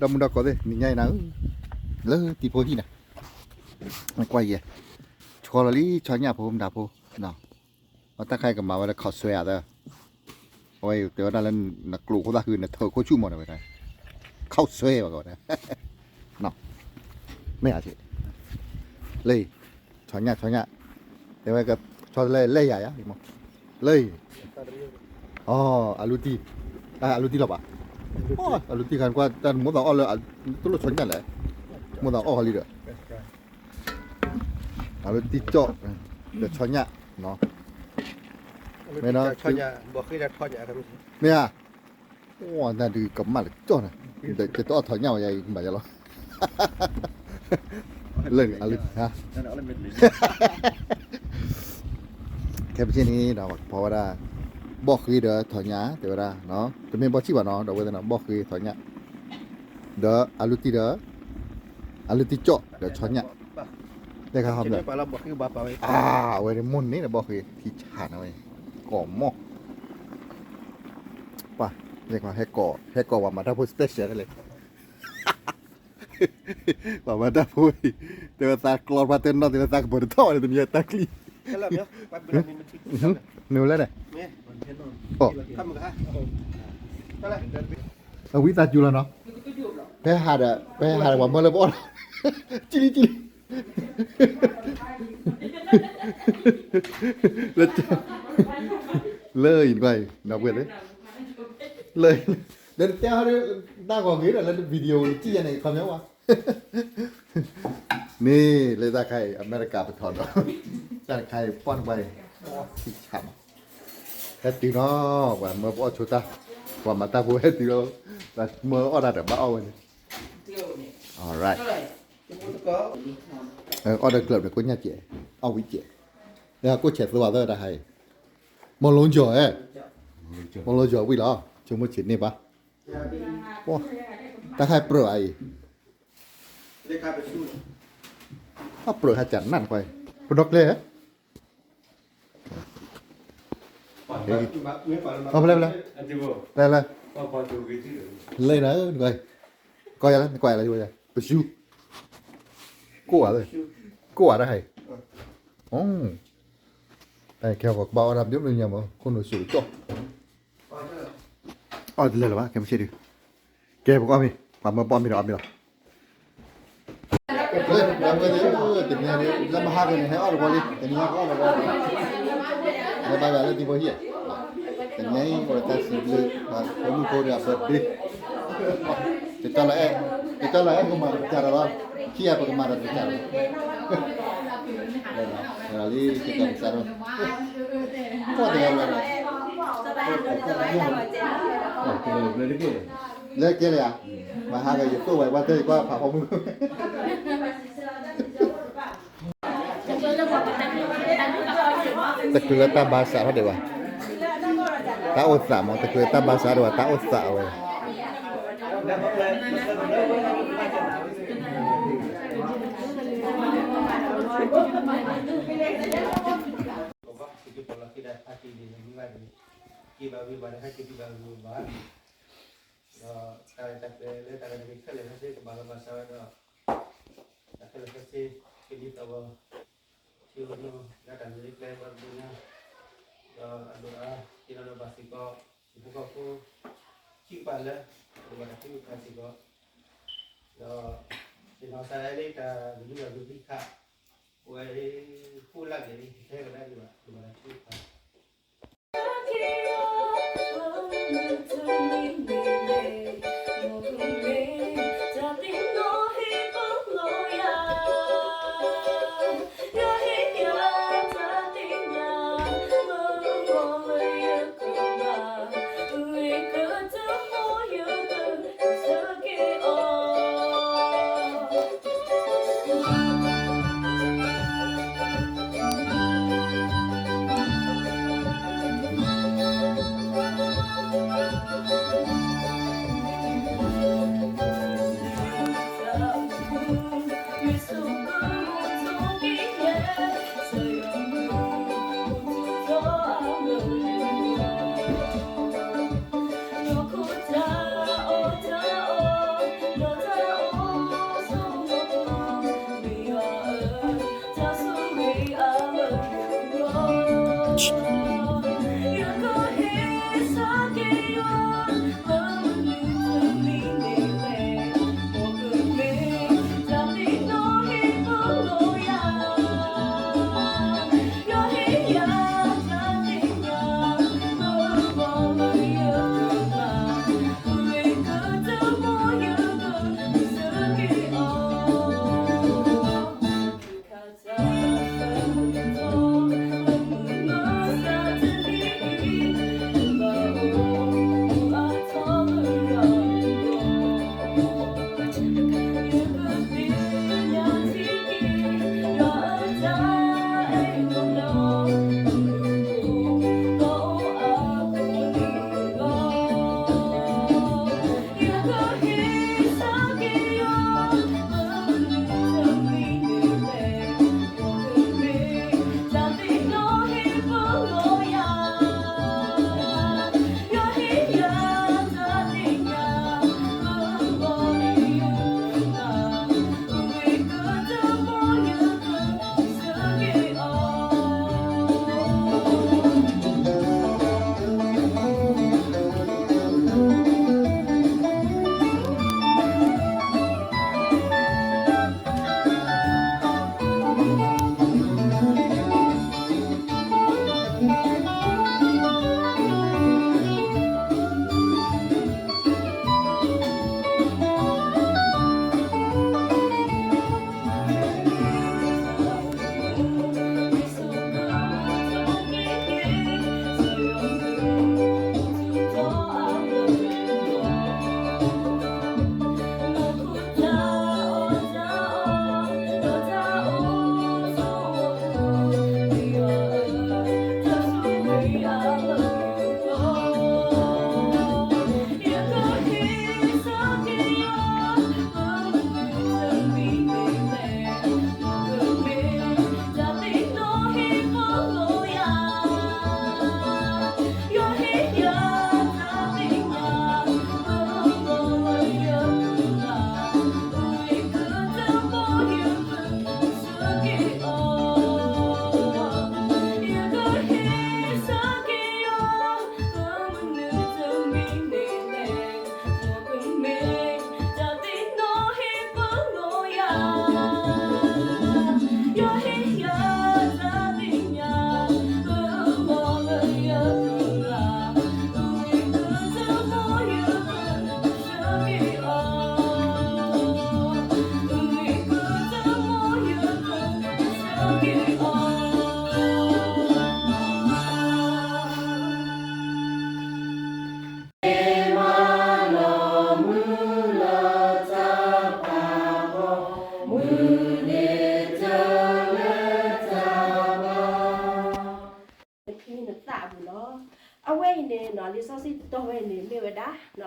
ဒီမုၢ်ဒီကိးသ့ၣ် နံၤညါအံၤနၤဧၢ, လၢတံၤဖိဟံၣ်န့ၣ်, ကွၢ်ယဲ, ဆီလီၤလံ ဆီညၣ်ဖိမတၤဖိ, အတၢ်ခါအံၤကမၤဝဲလၢ ခေါက်ဆွဲ ဧါသၢ, အဝဲတဲဝဲဒၣ်လၢ နကျိၤခိၣ်သၣ်ဃု နထၢခိၣ်ဆူၣ်မးန့ၣ်ဝဲဒၣ်, ခေါက်ဆွဲ ဘၣ်ကီးဝဲဒၣ်, မ့ၢ်ဧါ, လၢ ဆီညၣ် ဆီညၣ်, တဲဝဲကဆီတလဲလဲၢ်ယၤယၤ, လၢ အီၤ အလူတံၢ်, အလူတံၢ်လီၤဘၣ်, အလူတံၢ်ခါကွၢ်တၢ်မိၣ်သးအီၣ်လၢ တလိၣ်ဆီညၣ်လဲၣ်, မိၣ်သးအီၣ်ဟီလံဒီး အလူတံၢ်ကၠီၣ်, ဒီးဆီညၣ်, မ့ၢ်, မ့ၢ်ဧါ, အိၣ်နၤဒုးကမၣ်လၢကၠီၣ်န့ၣ်, ယတအီၣ်ဆီညၣ်ဝဲယၤအံၤ မၤယၤလီၤ, လၢ ခဲပစ့ၢ်န့ၣ်ဒီး ပှၤကဖီဝဲဒၣ် ဘီၣ်ဃ့ဒီးဆီညၣ် တဲဝဲဒၣ်, တမ့ၢ်ဘီၣ်ဆံၣ်ဘၣ်နီၤ ဒီးဝဲသ့ၣ်နီၤ ဘီၣ်ဃ့ဆီညၣ်, ဒီးအလူတံၢ်ဒီး, အလူတံၢ်ကၠီၣ်ဒီးဆီညၣ်, တဲခါဟီဘျီ, အဝဲဒၣ်မိၢ်န့ၣ်ဒီးဘီၣ်ဃ့ထံဆးန့ၣ်ဝဲ, ကိးမီၢ်, ပှၤ, ဟဲကိးပှၤမၤတၢ်ဖိ special တလဲၣ် ပှၤမၤတၢ်ဖိအံၤ, တဲဝဲသးကျီပှၤတဲနီၢ်သ့လၢသးကပၢၤတထီၣ်ဝဲန့ၣ် တမံၤတၢ်ချံ, နုၤလဲၣ်န့ၣ်, အဝံသးစူၤလီၤနီၤ, ဖဲဟးဒီး ဖဲဟးဒီးပှၤမၢလၢပအီၣ်လီၤ, ကံလံကံလံ လၢ, လၢအံၤနကွၢ်အံၤ ဒီပုၢ်ဝဲၢ်သ့ၣ်, လၢ, ဒီးတဲဟီဒီး တၢ်ဂီၤဂ့ၤဒီးလၢ video နစံၣ်ယၤန့ၣ် ခီပညီဝဲ, န့ၣ်လၢတၢ်ခါအံၤ အမဲရကၤပထီၣ်ဒီး, တၢ်တခါအံၤ ပီၣ်နကွၢ်အံၤ, ထံဆးမး, ဟဲတုၤနီၤ ပှၤမၢပအီၣ်ဆိတၢ်, ပှၤမၤတၢ်ဖိဟဲတုၤလီၤ, ပှၤမၢအီၣ်တၢ်ဒီးဘၣ်အီၣ်ဝဲန့ၣ်, alright, အီၣ်ဒီးကျၢၢ်ဒီးကိၣ်ညၣ်စဲး, အီၣ်ဝံၣ်စဲး, ကိၣ်ဆဲးသိအသၢတၢ်ခါအံၤ, မီၢ်လိကီၤဧဲ, မီၢ်လိကီၤဝံၣ်လီၤ, ဆိကမိၣ်ဆံးန့ၢ်ဘၣ်, တၢ်ခါပြၢးအံၤ, အပြၢးခါကနၣ်နကွၢ်, ပဒီကျဲ, ဖဲလဲၣ်, ဖဲလဲၣ်, လၢနၤ, နကွၢ်, ကီယၤလၢနကွၢ်ယၤလၢ, ပရှူ, ကိၣ်ဧါ, ကိၣ်ဧါတၢ်ခါအံၤ, တၢ်ခဲကီၢ်ကဘၣ်အီၣ်တၢ်မနုၤမနုၤညါမး ခိၣ်နူာ်စူၤကကီၣ်, အီၣ်တလၢာ်လၢၤဘၣ် ခဲမုၢ်ဆ့ၣ်ဒုး, ကဲပကအီၣ်မ့ၤ, ပှၤမၢပအီၣ်မ့ၤဒီးအီၣ်မ့ၤလီၤ, လၢမဟါကန့ၣ် ဟဲအီၣ်တဝီလံ တနံၤအီၣ်တဝီ, လၢဘၣ်ဂၤလၢတံၤဖိဟံၣ်, တနံၤအံၤအိၣ်ဒီးတၢ်စံးဘျုး ပှၤဖိမုၣ်ဖိဒီးအ birthday, ကကၢလီၤအဲၣ်, ကကၢလီၤအဲၣ်ကမၤတကးဒီးလီၤ, ခံဂၤပကမၤဒီးတကးဒီး, လၢလံ ကကၢလီၤစးထီၣ်, ပှၤတဂၤလီၤဒီး, လၢကဲလၢယၤ, မဟါကယသိၣ်ဝဲပှၤတဲယကွၢ်ဖးဖီမုၢ် တချုးလၢတၢ်ဘါစးထီၣ်ဒံးဘၣ်, တၢ်အိၣ်သးမး တချုးလၢတၢ်ဘါစးထီၣ်ဒံးဘၣ် တၢ်အိၣ်သးဝဲ, ဒီးတၢ်ရဲၣ်တၢ်ကျဲၤလၢတၢ်ရဲၣ်တၢ်ကျဲၤခဲလၢာ်ခဲဆ့ကဘၣ်လီၤဘၣ်စးဝဲဒီး, တၢ်ခဲလၢာ်ခဲဆ့ ကဒ်သိးဝဲ, ထံဧိၤနီၤ လၢတၢ်မ့ၢ်တကျဲဘၣ်တဘျီညါ, ဒီးအဒိၣ်အါ ယနီၢ်ဒီးဘၣ်စ့ၢ်ကီး, ဟံၣ်ဖိဃီဖိ, ထံကပၤလၢ, အဒိၣ်ဘၣ်တၢ်ထံကပၤစ့ၢ်ကီး, ဒီး, ယနီၢ်ကစၢ်ဒၣ်လၢတၢ်ဂုာ်လုၢ်ဂုာ်သံခး, ဝဲ, ဃိလၢက့ၤလံ ဟဲကဒါက့ၤဘၣ် ဒိၣ်ဘၣ်တၢ်ထံကပၤ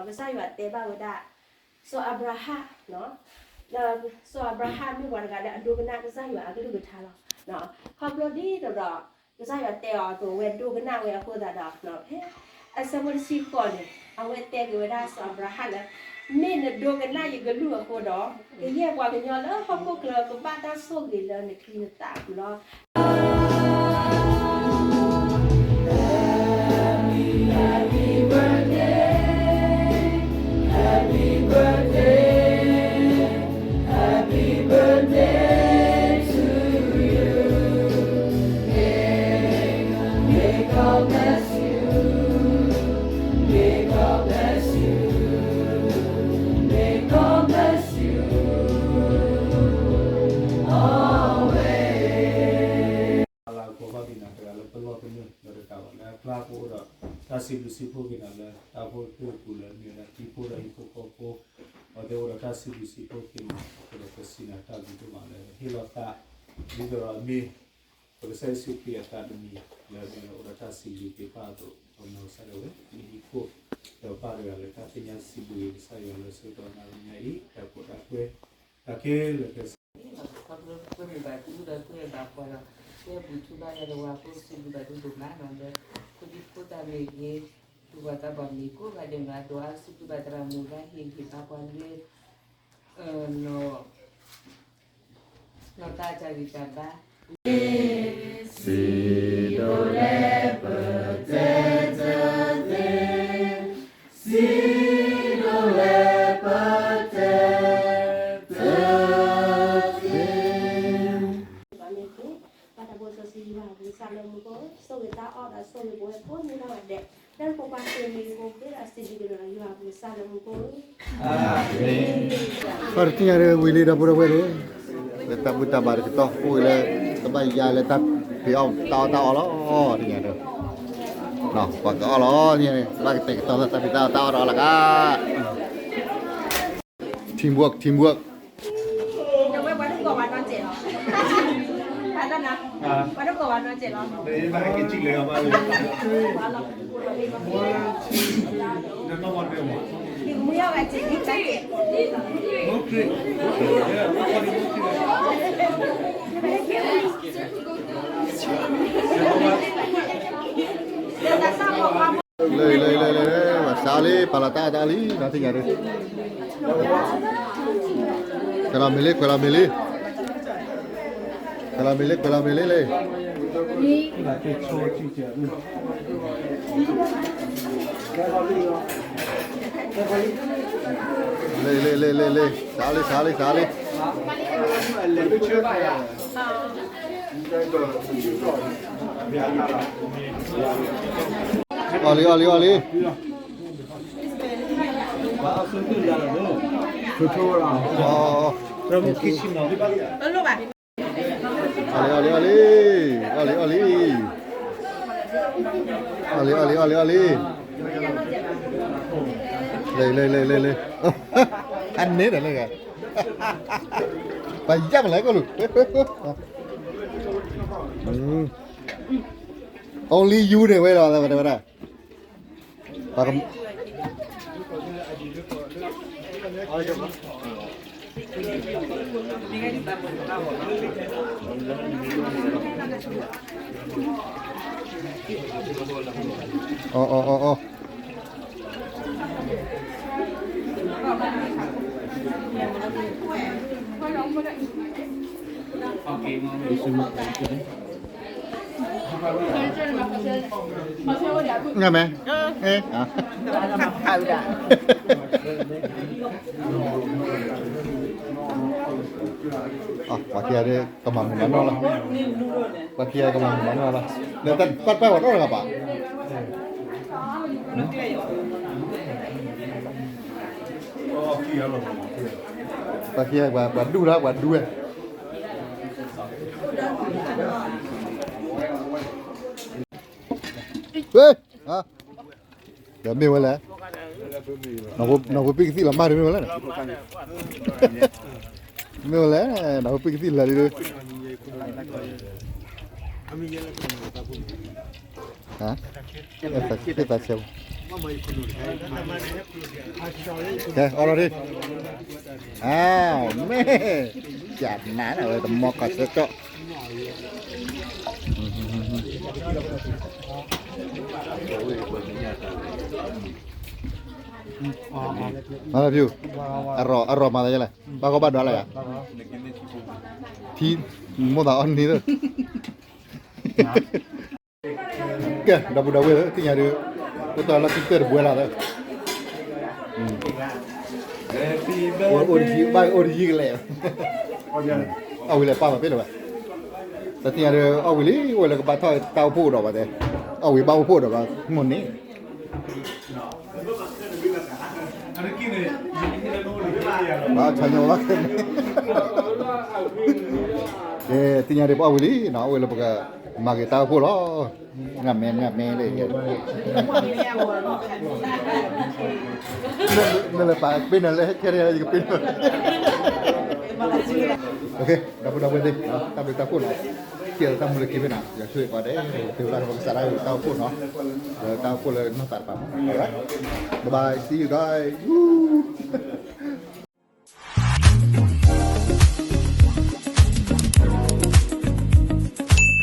ကစၢ်ယွၤတဲဘၣ်ဝဲဒၣ် စီၤအၤဘြၤဟၣ်, ဒီးစီၤအၤဘြၤဟၣ်မ့ၢ်ပှၤတဂၤလၢအဒိကနၣ်ကစၢ်ယွၤအကလုၢ်ကထါလီၤ. ခီဖျိဒ်သိးဒီး ကစၢ်ယွၤတဲအီၤအသိး အဝဲဒိကနၣ်ဝဲအဃိသတးဒီး ဖဲအဆၢဖိတဆံဃိးန့ၣ် အဝဲတဲက့ၤဝဲဒၣ်စီၤအၤဘြၤဟၣ်လၢ မ့ၢ်နဒိကနၣ်ယကလုၢ်အဃိဒီး ကယဲၢ်ပှၤကညီလၢဟီၣ်ခိၣ်ချၢကဘၣ်တၢ်ဆိၣ်ဂ့ၤလၢနချံနသၣ်အပူၤလီၤ. always. အလၤကပီၤဘၣ်က့ၤနၤတဂၤလၢပလီၢ်ကနၢၢ်လၢတကးဘၣ် လၢအကျါပအိၣ်ဒီး တၢ်စံးဘျုးစံးဖှိၣ်က့ၤနၤလၢ တၢ်အိၣ်ဖှိၣ်တဖုအပူၤလၢအမ့ၢ်ဝဲဒၣ် ထံဖိဒီးဟံၣ်ဖိဃီဖိ အဝဲသ့ၣ်အိၣ်ဒီးတၢ်စံးဘျုးစံးဖှိၣ်က့ၤနၤ အဃိဒီးပစံးနၤတၢ်ဘျုးဒိၣ်မးလၢ ဟ့ၣ်လီၤသး ဒ်သိးဒီးအမ့ၢ် ပကစၢ်ယ့ၣ်ၡူးခရံာ်အသးတမံၤလၢအမ့ၢ်လၢအိၣ်ဒီးတၢ်စံးဘျုးက့ၤပၢ်အသိး ပနီၢ်ကစၢ်ဒၣ်ဝဲ မ့ၢ်ဟံၣ်ခိၣ် ဒီးပၢ်တဂၤလၢတၢ်သ့ၣ်ညါစံးဘျုးက့ၤကစၢ်ယွၤလၢဆၢကတီၢ်နၤလၢညါအံၤ တၢ်ကီတၢ်ခဲ တၢ်ခဲလၢာ်ခဲဆ့ ခီဖျိပှဲၤမုာ်ဘၣ်သူဒီးပှဲၤဘၣ်ပှၤဒီး ပှဲၤဘူၣ်ထူဘၣ်ယၤတဝၤဖိစံးဘျုးဘၣ်ဒိၣ်ဒိၣ်မးနီၤလၢ ဖိဒံဖိသၣ်မ့ၢ်ဂ့ၤ သူၣ်ဘီၣ်သးဘီၣ်မ့ၢ်ဂ့ၤ ကိးဂၤဒဲးမး ဒီးအါစုဒုးဘၣ်သရၣ်မုၣ်ဂၤဟ့ၣ်ဂံၢ်ဘါပှၤလၢ နီၢ် နီၢ်သးတၢ်ဂံၢ်တၢ်ဘါ စံးဒိၣ်လဲပတဲတသ့, စံးဒိၣ်လဲပတဲတသ့ ဘၣ်တၢ်ဖိစီဆှံယွၤအပူၤ ကစၢ်လၢမူခိၣ် ဆိၣ်ဂ့ၤတၢ်အီၣ်ဒီးဆိၣ်ဂ့ၤပဝဲကိးနံၤဒဲး လၢပပှၤကလုာ်လံၤဖိ ဒီးစံးဘျုးက့ၤဒီးယွၤအပူၤ ကစၢ်လၢမူခိၣ် ပှၤတသ့ၣ်ညါဒီးဝံၤလံဒီပုၢ်ဒီဝဲၢ်န့ၣ် လၢတၢ်ဘူၣ်တၢ်ဘါတကတီၢ် အိၣ်ဝဲလၢ ကဘၣ်ယါလၢတၢ်ဖံးအီၣ်တၢ်အီၣ်တၢ်အီလီၤ သ့ၣ်ညါဒီး ပှၤကအီၣ်လီၤ ဘၣ်ကတဲာ်ကတီၤလၢတၢ်ဖံးတၢ်အီၣ်တၢ်အီလီၤကါ teamwork teamwork လၢ လၢ လၢ လၢ ပှၤစးလံ ပာ်လီၤတၢ်အီၣ်တၢ်အီလံ နီၢ်သ့ၣ်ညါဒုး ခွဲးလီၤမ့ၤလံ ခွဲးလီၤမ့ၤလံ ခွဲးလီၤမ့ၤလံ ခွဲးလီၤမ့ၤလံလံ လံ လံ လံ လံ လံ စးလံ စးလံ စးလံ အီၣ်လံ အီၣ်လံ အီၣ်လံ အီၣ်လံ အီၣ်လံ အီၣ်လံ အီၣ်လံ အီၣ်လံ အီၣ်လံ အီၣ်လံ အီၣ်လံ အီၣ်လံ လံ လံ လံ လံ လံ အန့ၣ်ဒီးလၢဂၤ ပယၢ်မလဲၣ်ကလူး only you န့ၣ်ဝဲဒီး ဝဲဒၣ် အီၣ် အီၣ် အီၣ် အီၣ် ညါမဲ ဟဲ ပှၤခံဂၤဒ် ကမၤမုာ်မၤနီၢ်လီၤ, ပှၤခံဂၤကမၤမုာ်မၤနီၢ်လီၤ, လၢတၢ်ပာ်ပာ်ပှၤထီၣ်တဂၤဘၣ်, ပှၤခံဂၤပှၤဒူၣ်လၢပှၤဒူၣ်ဝဲ ဝ့ၢ်, ဒီးမ့ၢ်ဝဲလဲၣ်, နီၢ်ဖိပံၢ်ကသံၣ်လီၤမၢ်ဒီးမ့ၢ်ဝဲလဲၣ်, မ့ၢ်ဝဲလဲၣ်, နီၢ်ဖိပံၢ်ကသံၣ်လၢာ်ဒီး, သးဆဲး, သးဆဲး, ကဲ အီၣ်လီၤဒံး, အဝ် မ့ၢ် ကနးန့ၣ် အဝဲတမီၢ်ကီၢ်ဆၢကၠီၣ်, မၤလၢဖု, အရီၢ်မၤသးယဲလဲၣ်, ဘၣ်ကီဘၣ်ဒွးလၢယၤ, ထံ, မိၢ်သးအီၣ်နံၤလၢ ကဲ ဒီပုၢ်ဒီဝဲၢ်သ့ၣ်ညါဒုး, အိၣ်တၢ်လီၢ်ခံကတၢၢ်တဘှဲလီၤသၢ, အိၣ်တယံၤဘၣ်အိၣ်တယံၤကလဲာ်, အဝံၤလဲၤပာ်မၤပ့ၢ်လၢၤဘၣ်, တၢ်သ့ၣ်ညါဒုး အီၣ်ဝံၤလံ အိၣ်လၢကဘၣ်ထီၣ်တၢ်အိၣ်ဖှိၣ်ဒီးဘၣ်တဲ, အီၣ်ဝံၤဘၣ်အိၣ်ဖှိၣ်ဒီးဘၣ် မိၢ်န့ၣ် ဘၣ်ဆါညီဘၣ်ခဲန့ၣ်, ကဲ သ့ၣ်ညါဒုး ပအီၣ်ဝံၤလံနီၤ အိၣ်ဝဲလၢပကမၤက့ၤတၢ်အိၣ်ဖှိၣ်လီၤ, မ့ၢ်မ့ၢ်မ့ၢ်လၢ နလၢပာ်ပ့ၢ်နၤလၢခဲန့ၣ် ယကပ့ၢ်နၤ, ဒီပုၢ်ဒီဝဲၢ်သ့ၣ် တၢ်ဘျုးတၢ်ဖှိၣ်နီၤ, ကဲလၢတၢ်မူလၢခံဖဲနီၤ ယွၤဆိၣ်ဂ့ၤပှၤဒဲး သုလၢပကစးဒၣ်ဝဲတၢ်အိၣ်ဖှိၣ်နီၤ, လၢတၢ်အိၣ်ဖှိၣ်လၢနီၢ်သးတပၤမး, bye bye see you guys.